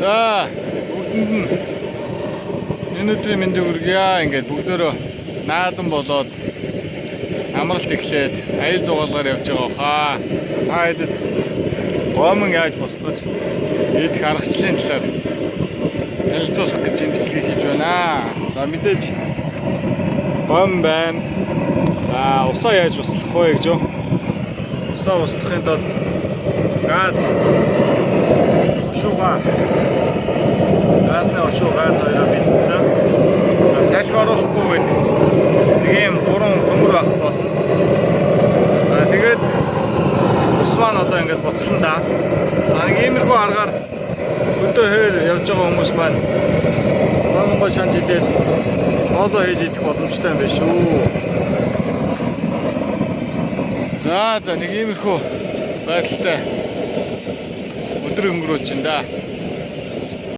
За, бүгдэнд нь энэ өдрийн мэндийг хүргье. Ингээд бүгдөө наадан болоод амралт эхлээд аял зугаалгаар явж байгаа хаа. Та хэдэд гомон яаж буслаж идэх аргачлалын талаар танилцуулах гэж юм бичлэг хийж байна. За, мэдээж гомон байна. За, усаа яаж буслах вэ гэж юу? Усаа буслахын тулд газ ушууга газны ушуу, газ хоёроо бэлдсэн. За, салхи оруулахгүй гээд нэг юм гурван төмөр байх болно. За, тэгээд ус маань одоо ингээд буцлан да. За, нэг иймэрхүү аргаар өдөө хээр явж байгаа хүмүүс маань гомонгоо шанж идээд хоолоо хийж идэх боломжтой юм байна шүү. За, нэг иймэрхүү байдалтай өдөр өнгөрүүлж байна да.